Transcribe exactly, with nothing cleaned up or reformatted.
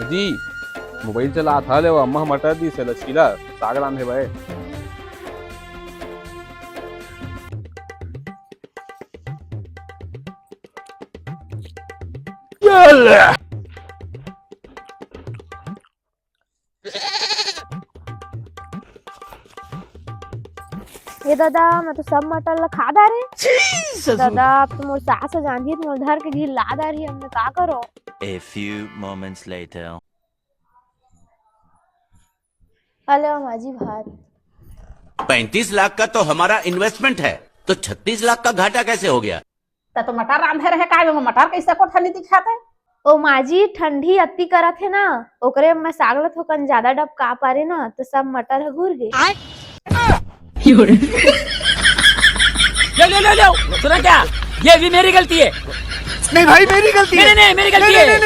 जी, mobile चलात हले, वो अम्मा ह मटर दिस हे, लचकीला साग रांधे बर। ए ददा, मैं तो सब मटर ला खा डारे। ददा, अब तो मोर सास ह जानही त मोर धर के घिल्ला डारही, अब मैं का करों? A few moments later. हले माँ जी भात। पैंतीस लाख का तो हमारा इन्वेस्टमेंट है, तो छत्तीस लाख का घाटा कैसे हो गया? त तो मटर रांधे रहे, काय में मटर कइसे कोठा नी दिखाते? ओ माँ जी, ठंडी अति करत हे ना, ओकरे में साग ल थोकन ज्यादा डबका पारे ना, तो सब मटर ह घुर गे। ले, ले, ले, ले, सुना क्या? ये भी मेरी गलती है। नहीं भाई, मेरी गलती नहीं, है। नहीं, नहीं, मेरी गलती नहीं, है। नहीं,